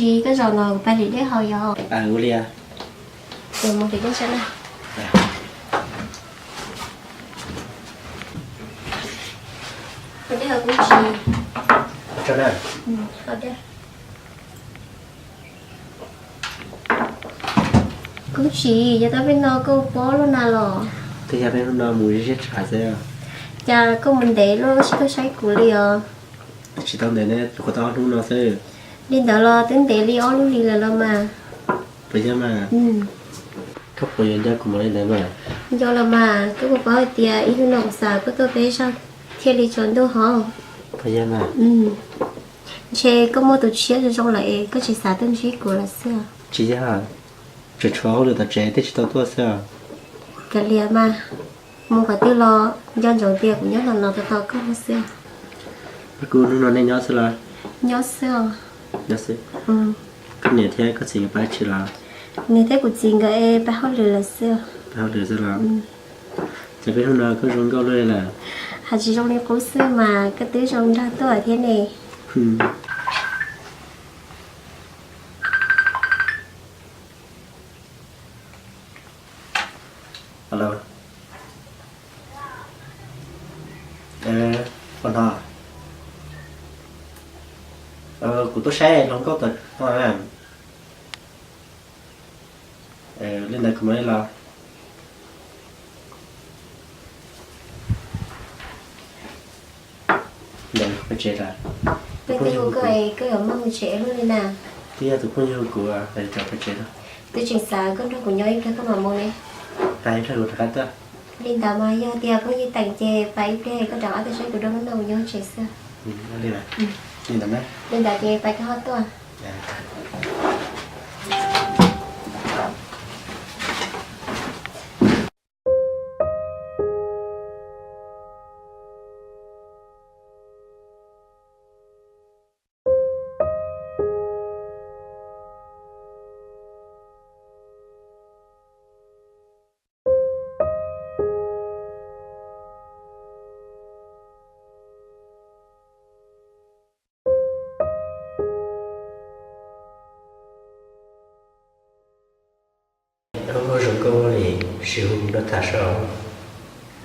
Tsis, koj zaum no kuv pab hliv dej haus yog? Ua li. Mus hliv dej sab na. Haus dej haus kub tsis? Haus dej. Kub tsis, yog tab peb no koj paub lub na los? Twb yog peb hnub no mus ziab ziab tshaj xwb. Cas koj mus ntev luaj tsis tuaj saib kuv li os? Twb tsis tau ntev ne, twb qhuav tau ob hnub no xwb. Li ntawd los twb ntev li ob lub hlis lawm los mas. Puas yog mas? Koj puas yuav nco kuv mus li ntawd mas? Nco los mas, koj puas paub hais tias ib hnub no kuv xav koj tuaj peb zog thiaj li tsaus ntuj hov. Puas yog mas? Ntshe koj muaj tus tshiab zoo zoo lawm es koj tsis xav tuaj ntsib kuv lawm xwb. Tsis yog, tsuas tshuav hauj lwm tom tsev thiaj tsis tau tuaj xwb. Kav liam mas, mus qhov twg los nco ntsoov tias kuv nyob no no tos tos koj xwb. Peb kuj hnub no nej nyob xwb los? Nyob xwb os. Nyob xwb. Koj niam thiab koj txiv nkawd pab tsi los? Nws thiab kuv txiv nkawd es pab hauj lwm lawm xwb. Pab hauj lwm xwb los? Ces peb hnub no koj zoo nkauj luaj li lawm. Hais tsis zoo li qub xwb mas koj twb zoo nraug tuaj thiab ne. Alo. Ua no, kuv tuaj saib hluas nkauj tom no. Li ntawd kuv mam li los. Ntawd peb tsev lawm. Koj yuav maj mus tsev luaj li na. Twb yog tus phooj ywg kuv, rau peb tsev lawm. Twb tseem xav koj nrog kuv nyob ib pliag koj mam mus ne. Pab ib pliag kuv rov qab tuaj. Li ntawd mas yog tias phooj ywg teem ces pab ib pliag koj rov qab tuaj saib kuv, rau hnub no kuv nyob tsev xwb. Li ntawd, li ntawd ces pab koj ho tuaj. Zoo nkauj li, sib hu nrog tham saib,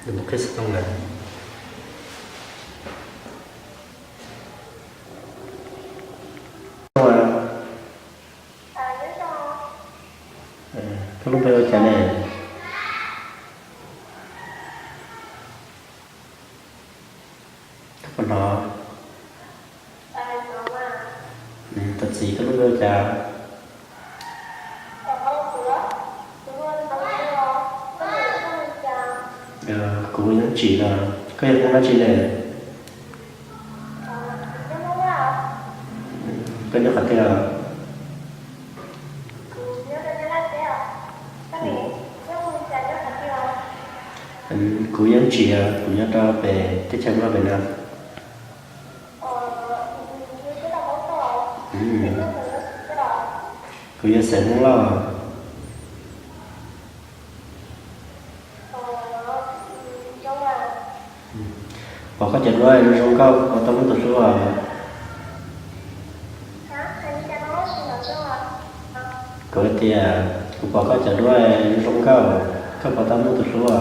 nws mus qhib xov tooj lawm. Koj lub npe ua cas ne? Koj puas hnov? Tus txiv, koj lub npe ua cas? Kuv Yeeb Tsim no. Koj yog Hmoob dab tsi ne? Koj nyob qhov twg os? Kuv Yeeb Tsim, kuv nyob rau pem teb chaws Nplog pem no. Kuv yog xeem Hmoob Lauj. Pom koj cov duab zoo zoo nkauj, puas tau muaj tus hlub os? Kuv tias kuv pom koj cov duab zoo zoo nkauj, koj puas tau muaj tus hlub os?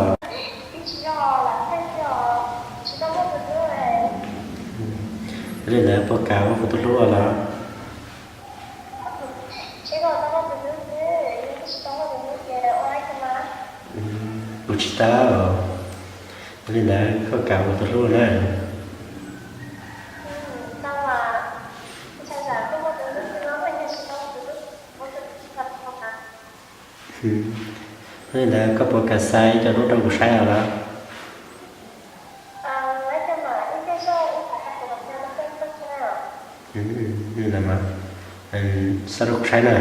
Li ntawd puas kam ua kuv tus hlub los? Kuv tsis tau. Li ntawd koj kam ua kuv tus hlub na? Li ntawd koj puas kam xa ib co duab rau kuv saib os los? Li ntawd mas, xa rau kuv saib na.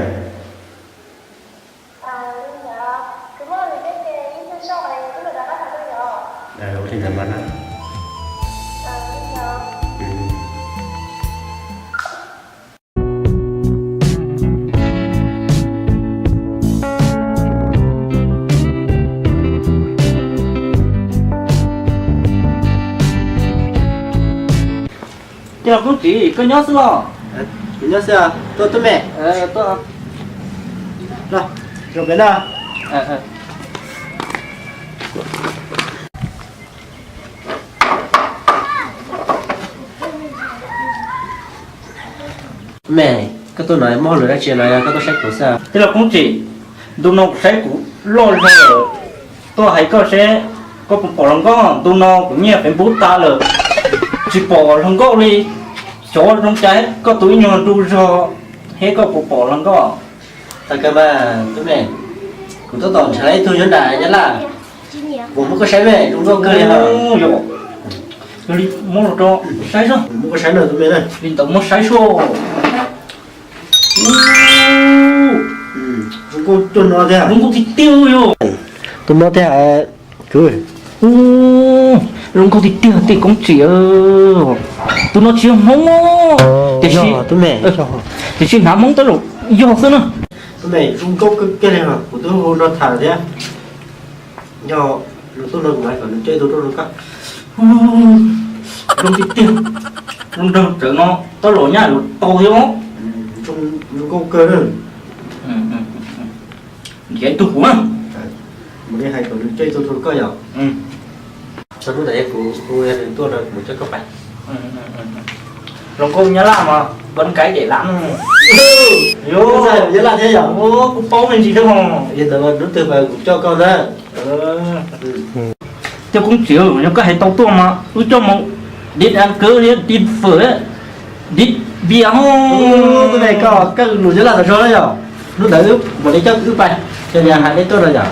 Ua li ntawd mas na. Ces los Koob Tsim, koj nyob xwb los? Nyob xwb, tuaj tub me. Los, zoo pem no. Me, koj tuaj no muaj hauj lwm dab tsi no koj tuaj saib kuv xwb? Tij laug Koob Tsim, ntu no kuv saib kuv loj zog lawm, tuaj hais koj seb koj puas pom hluas nkauj. Ntu no kuv nyiaj Facebook tas lawm, tsis pom hluas nkauj li. Xyov zoo cas koj tus ib nyuag ntu zog thiab koj puas pom hluas nkauj? Tag kawg mas tub me, kuv tab tom nrhiav ib tug nyob nram Nyab Laj, kuv muab koj saib me, zoo nkauj kawg li os. Yog li muab los rau saib seb. Muab koj saib no tub me na. Li ntawd muab saib seb. Zoo nkauj cuag no thiab. Zoo nkauj tiag tiag yog. Tus no thiab kwv. Zoo nkauj tiag tiag tij Koob Tsim. Tus no tsis yog Hmoob, tiam sis, tiam sis hnav Hmoob tab sis yog xwb na. Tub me, zoo nkauj kawg kiag li os, kuv twb hu nrog tham thiab. Yog nws tuaj no kuv hais kom nws coj ib tug tuaj rau koj. Zoo tiag tiag, zoo nraug tsawv no tab sis nyab lus tau thiab os. Zoo nkauj kawg na. Nrhiav ib tug kuv na. Mus li hais kom nws coj ib tug rau koj yom. Txog hnub ntawd kuv hu nws tuaj no kuv coj koj pais. Hluas nkauj Nyab Laj mas ua nkaib dem lav no. Nyab Laj thiab yom. Kuv paub me ntsis thiab os. Yog ntawd hnub twg pais kuv coj koj na. Tij Koob Tsim, yog koj hais tau tuaj mas wb coj mus dib dev kawg thiab dib fawm, dib bias. Tus ne koj, koj lus Nyab Laj tau zoo na yom. Hnub ntawd wb mam li coj wb pais, ces yog hais li tuaj no yom.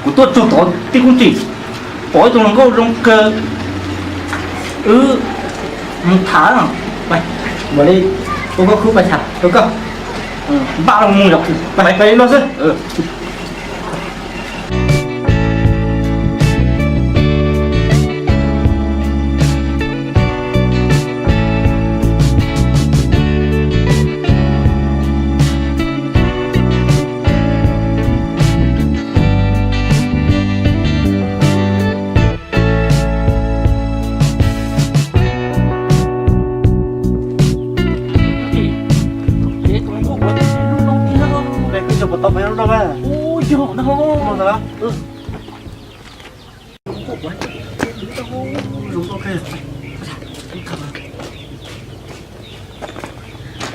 Kuv tuaj txog tod tij Koob Tsim, pom ib tug hluas nkauj zoo kawg, wb mus tham. Mam li ua koj khub pais tham rau koj. Npaj los mus yom, pais pais li no xwb.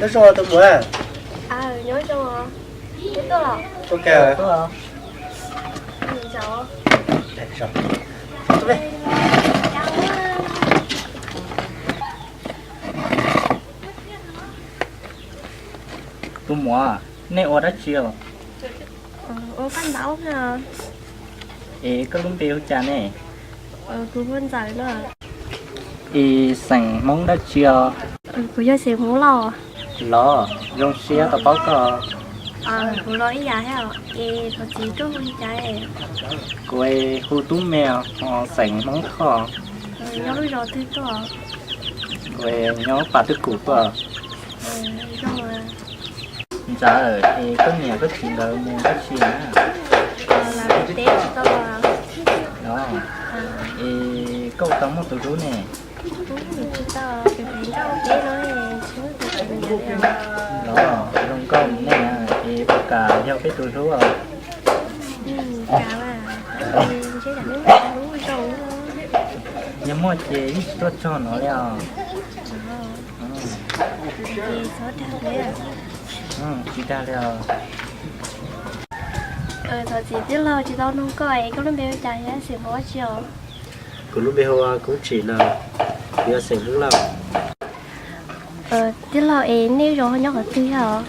Nyob zoo tus muam. Nyob zoo os. Nyob zoo os. Ua cas? Tus muam, nej ua dab tsi os? Ua paj ntaub. Es koj lub npe hu cas ne? Kuv hu Ntxawm no. Es xeem Hmoob dab tsi os? Kuv yog xeem Hmoob Lauj. Los, zoo siab tau paub koj. Kuv los ib yam thiab. Es thov txim, koj hu li cas? Kuv hu Tub Me, xeem Hmoob Thoj. Nyob lub zos twg tuaj? Kuv nyob Pas Twj Kum tuaj. Ntxawm, es koj niam koj txiv nkawd mus dab tsi na? Los, es koj puas tau muaj tus hlub ne? Los, zoo nkauj nej na, es puas kam yog peb tus hlub os? Yog muaj ces yeej tsis tuaj txog no li os. Tsis dag li os. Thov txim tij laug tsis tau nug koj, es koj lub npe hu cas thiab xeem Hmoob dab tsi os? Kuv lub npe hu ua Koob Tsim no, kuv yog xeem Hmoob Lauj. Tij laug, es nej zos nyob qhov twg thiab os?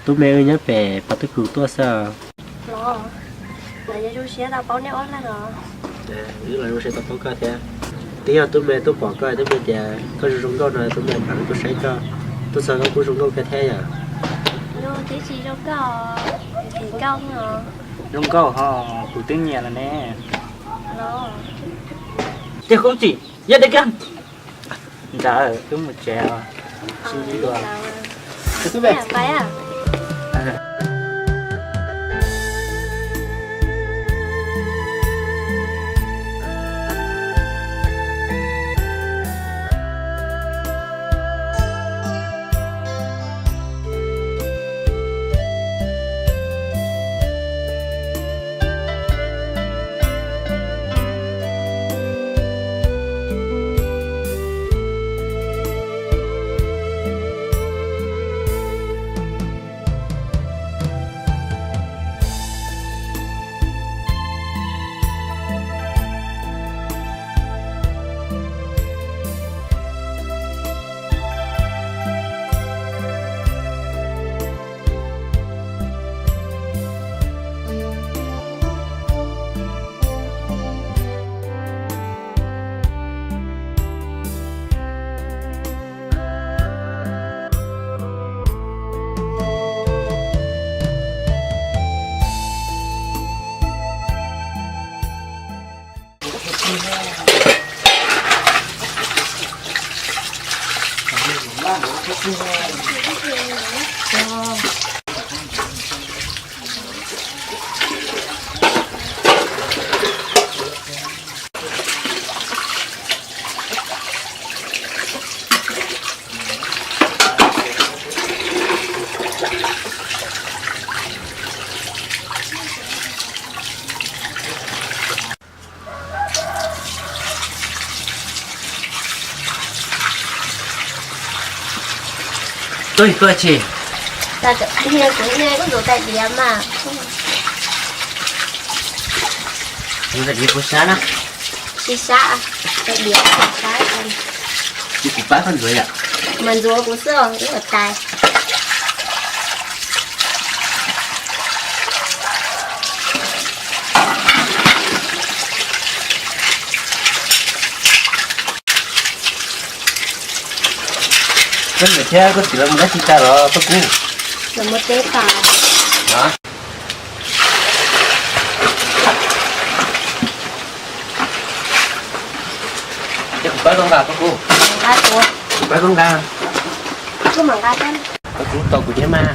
Tub Me, wb nyob pem Pas Twj Kum tuaj xwb. Los, yog zoo siab tau paub nej ob leeg os. Wb los zoo siab tau paub koj thiab. Twb yog Tub Me tuaj pom koj, Tub Me tias koj zoo zoo nkauj no, Tub Me mam li tuaj saib koj, tuaj txog koj kuj zoo nkauj kawg thiab yom. Twb tsis zoo nkauj, zoo nkauj os. Zoo nkauj ho, kuv twb nyiam lawm ne. Los, Tij Koob Tsim, yog deb kag. Ntxawm, wb mus tsev os. Tus koj tsis, kuv tus tais diav mas, tus tais diav puas sab na? Tsis sab, tais diav tsis sab. Ces kuv pab koj ntxuav yom? Mas ntxuav kuv xwb os, ib yam tais. Koj niam thiab koj txiv lawv mus dab tsi tas los Paj Kub? Lawv mus teb tas. Ces kuv pab koj nqa Paj Kub. Kuv pab koj nqa. Paj Kub tos kuv thiab mas.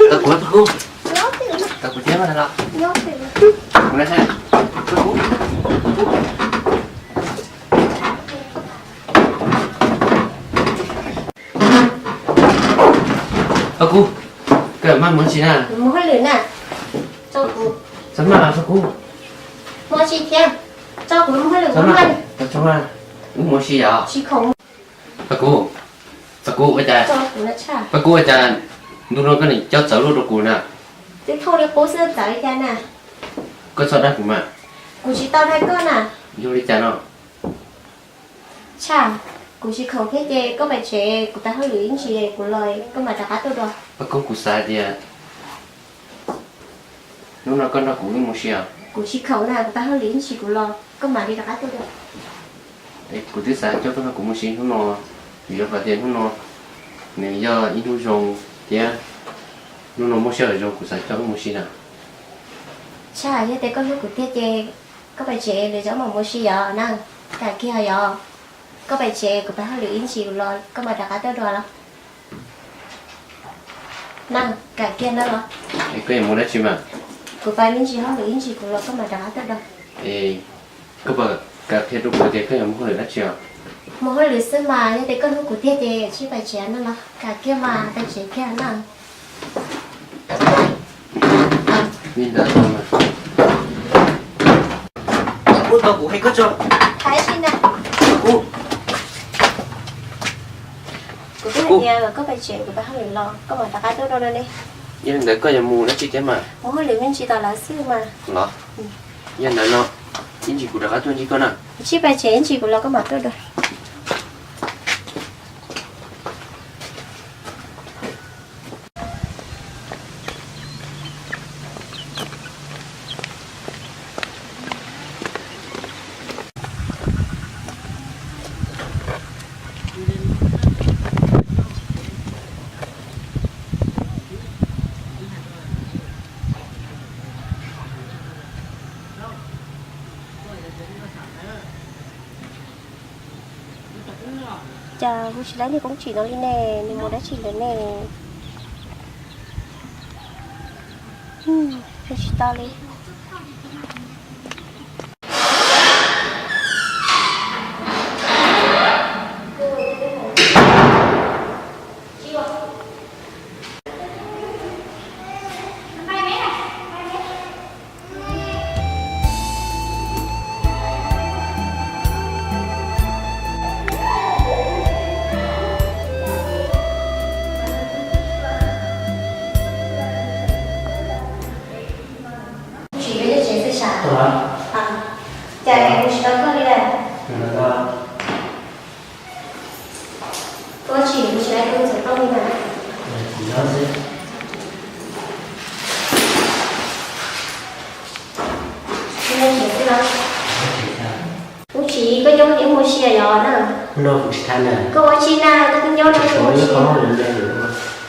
Tos kuv, Paj Kub. Tos kuv thiab mas los. Kuv na, Paj Kub. Paj Kub, koj maj mus tsi na? Mus hauj lwm na. Txhob maj Paj Kub. Mus tsi thiab, tso kuv mus hauj lwm. Wb mus si yom? Paj Kub, Paj Kub ua cas, Paj Kub ua cas ntu no koj nim coj txawv luaj rau kuv na? Twb thauj li qub xwb txawv li cas na? Koj txhob dag kuv mas. Kuv tsis tau dag koj na. Yog li cas no? Tshaj, kuv tsis khoom thiab ces koj pais tsev, kuv tau hauj lwm ib ntsis kuv los koj mam rov qab tuaj dua. Paj Kub, kuv xav tias hnub no koj nrog kuv wb mus si os. Kuv tsis khoom na, kuv tau hauj lwm ib ntsis kuv los koj mam li rov qab tuaj dua. Kuv twb xav coj koj nrog kuv mus si hnub no, vim rau qhov tias hnub no nws yog ib hnub zoo thiab hnub no muaj sij hawm zoo kuv xav coj wb mus si na. Tshaj, yog tias koj hlub kuv tiag ces koj pais tsev lwm zaus mam mus si yom na. Kam kiag yom. Koj pais tsev kuv pais hauj lwm ib ntsis kuv los koj mam rov qab tuaj dua los. Na, kam kiag na los. Koj yuav mus dab tsi mas? Kuv pais me ntsis hauj lwm ib ntsis kuv los koj mam rov qab tuaj dua. Koj puas kam qhia rau kuv tias koj yuav mus hauj lwm dab tsi os? Mus hauj lwm xwb mas, yog tias koj hlub kuv tiag ces tsij pais tsev na los. Kam kiag mas, pais tsev kiag na. Li ntawd, kuv tos kuv hais koj tso. Hais tsi na? Kuv, kuv twb hais tias koj pais tsev kuv pais hauj lwm los koj mam rov qab tuaj dua no ne. Yog li ntawd koj yuav mus dab tsi thiab mas? Mus hauj lwm me ntsis tom lawv xwb mas. Los, yog ntawd no, ib ntsis kuv rov qab tuaj ntsib koj na. Tsij pais tsev ib ntsis kuv los koj mam tuaj dua. Cas hu tsis laib niag Koob Tsim no li ne, nws mus dab tsi ntawd ne? Hu tsis tau li. Tsis peb tsev xwb sas. Cas kuv tsis tau koj li lawm? Koj tsis, kuv tsis laiv tus txov tooj li na. Ub tsis, koj nyob mus ib mus sia yos na. Koj ua tsis na, koj twb nyob no.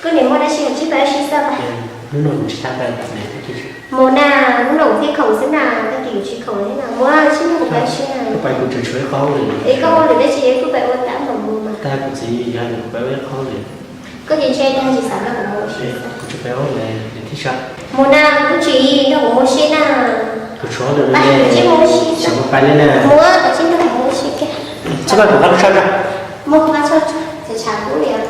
Koj niam muaj dab tsi tsib pab sib xaj pas. Mus na, hnub no kuv thiaj khoom xwb na, tag kis kuv tsis khoom li na. Mus sib nug kuv pab sib na. Es koj ua lwm dab tsi es kuj pab ua tab mam mus mas. Koj ces ntshe tag tsis xav nrog kuv mus. Mus na, kuv tsis nrog kuv mus sib na. Pab kuv tsis mus sib. Mus, kuv tsis nrog kuv mus sib kiag. Mus, kuv tsis, txhob tshav kuv li os.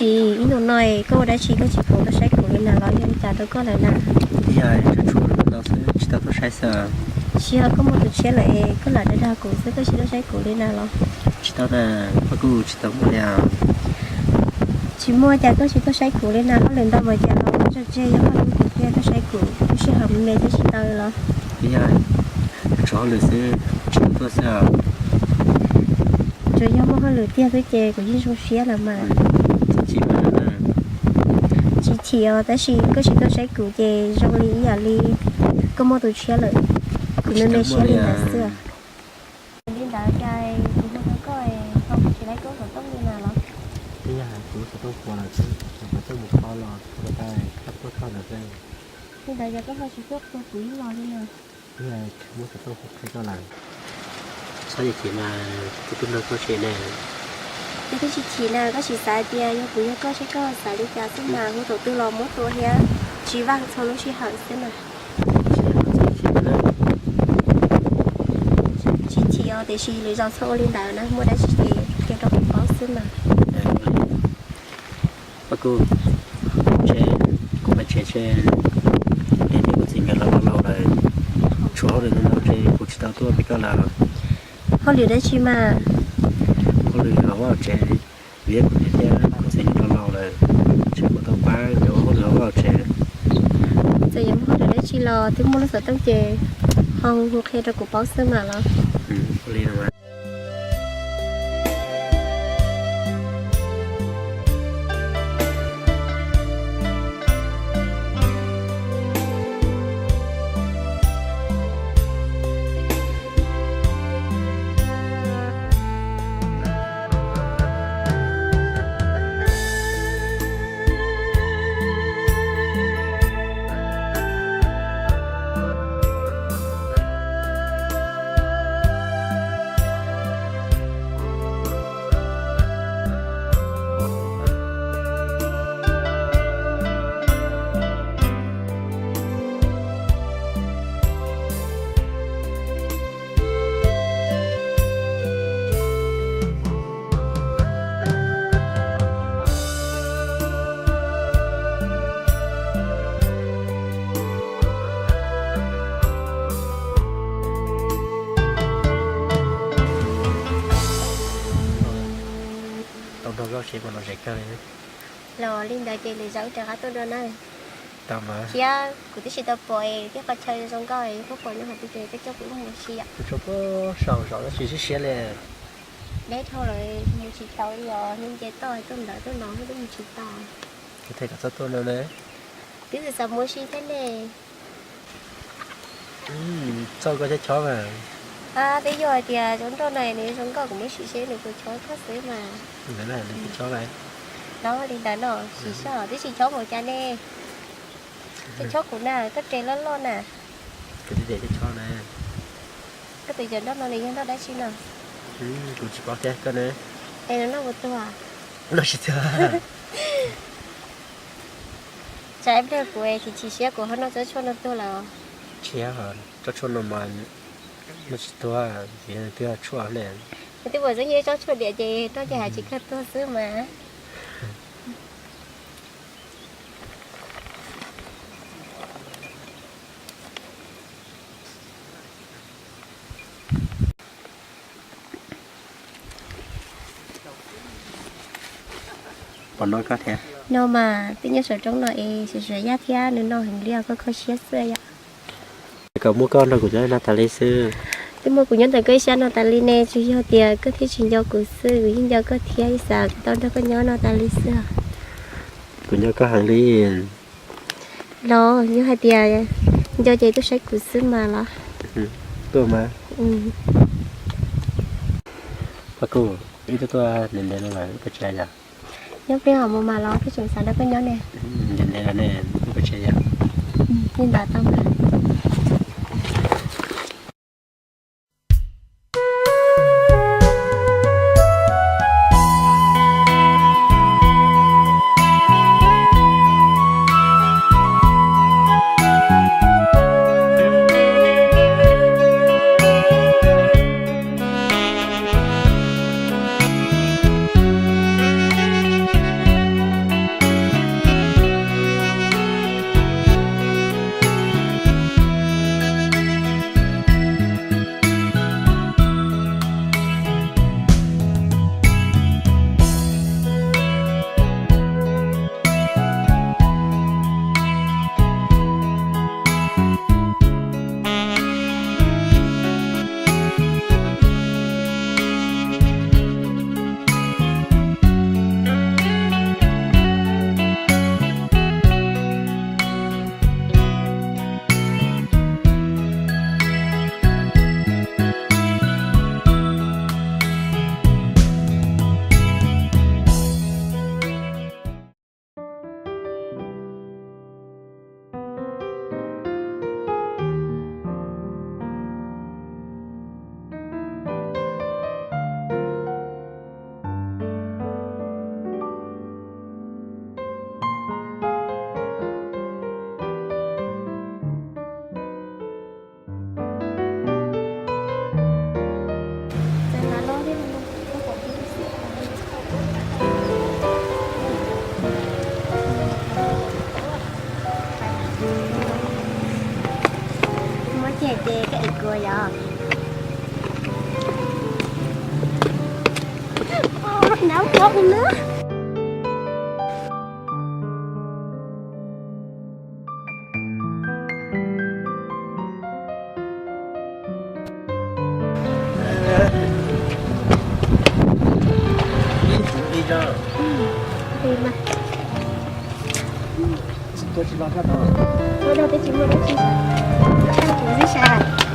Ib ntus no koj ua dab tsi koj tsis tuaj saib kuv li na los yog li cas rau koj lawm na? Yog tsuas tsuas ntau xwb tsis tau tuaj saib xwb. Tsis yog koj muaj tus tshiab lawm es koj lam dag dag kuv xwb koj tsis tuaj saib kuv li na los? Tsis tau na, Paj Kub, tsis tau muaj li. Tsis muaj cas koj tsis tuaj saib kuv li na, hauj lwm ntau mas cas los koj tso tseg yog koj hlub kuv thiaj tuaj saib kuv, lub sij hawm me me thiab tsis tau los? Yog, tsuas hauj lwm xwb, tsis tau tuaj xwb. Tsuas yog muaj hauj lwm tiag xwb ces kuv yeej zoo siab lawm mas. Tsis chim os, tab sis koj tsis tuaj saib kuv ces zoo li ib yam li koj muaj tus tshiab lawm, kuv me me siab li ntawd xwb. Li ntawd cas kuv hu rau koj ho tsis laib koj xov tooj li na los? Twb yog hais kuv xov tooj puas lawm xwb, xov tooj mus kho los kho tau koj tuaj kho ntawd xwb. Li ntawd yog koj ho tsis tuaj qhia kuv ib los li na? Twb yog muab xov tooj hu qhia koj lawm. Txhob chim mas, kuv twb nrog koj tsev ne. Kuv twb tsis chim na, koj tsis xav tias yog kuv yog koj seb koj xav li cas xwb mas, hu thaum twg los muab tua thiab tsis vaj txhua lub sij hawm xwb mas. Tsis chim os, tiam sis lwm zaus txhob ua li ntawd na, muaj dab tsi ces qhia rau kuv paub xwb mas. Paj Kub, kuv pais tsev tso, kuv txiv nkawd los laus lawm, tshuav hauj lwm ntau ntau ces kuv tsis tau tuaj pem koj lawm. Hauj lwm dab tsi mas? Hauj lwm hauv vaj hauv tsev, vim kuv niam thiab kuv txiv nkawd los laus lawm, tsis muaj tau pab nkawd ua hauj lwm hauv vaj hauv tsev. Txawm yuav muaj hauj lwm dab tsi los twb muaj lub xov tooj ces ho hu qhia rau kuv paub xwb mas los. Li no mas. Tau nrog koj seb puas lom zem kawg li. Los li ntawd ces lwm zaus wb rov qab tuaj dua na. Thiab kuv twb tsis tau pom es tej qhov chaw zoo nkauj es koj pom nyob hauv twg ces koj coj kuv wb mus ua si yom. Kuv tsuas pub saum zos tab sis siab siab li. Deb dhau lawm mus tsis tau li os, nce toj tuaj ntawd tuaj no twb mus tsis tau. Kuv thiaj kom txhob tuaj no na. Twb xav mus ua si thiab ne. Txoj koj chob chob mas. Twb yog hais tias cov nroj no nws zoo nkauj kuv muab sim seb nws puas chob koj xwb mas. Ntawd na, nws chob lawm. Los li ntawd no, sim seb twb tsis chob npaum cas ne. Chob chob kuv na, koj res loj loj na. Kuv twb tias chob chob na. Koj tus cov nroj no nws yog nroj dab tsi no? Kuv tsis paub thiab, koj ne? Es nws noj puas tuag? Noj tsis tuag. Tsam ib pliag kuv chim chim siab kuv ho noj tsob tshuaj no tuag lawm. Tsis, tsob tshuaj no mas noj tsis tuag, vim nws twb yog tshuaj ne. Nws twb muaj txoj niag tsob tshuaj diam ces noj ces hais tsis kawg tuag xwb mas. Pom no koj thiab. No mas twb nyob saum roob no es sawv sawv yaj thiab nws no heev li os, koj kho siab xwb yom. Kom muaj koj nrog kuv nyob no tas li xwb. Twb muaj kuv nyob ntawm koj ib sab no tas li ne, tsuas yog tias koj thiaj tsis nco kuv xwb, kuv yeej nco koj thiab, ib xav tau nrog koj nyob no tas li xwb. Kuv nco koj heev li. Los yog hais tias nco ces tuaj saib kuv xwb mas los. Tuaj mas. Paj Kub, wb tuaj tuaj ntev ntev no lawm, wb pais tsev yom. Nyob pliag ho mus mas los, kuv tseem xav nrog koj nyob ne. Ntev ntev lawm ne, wb pais tsev yom. Li ntawd tau mas. Ces koj ev kuv yom. Nab pob nab. Ib ntsis ib zog. Ua dag peb tsis muaj dab tsi, tag kuv ib sab.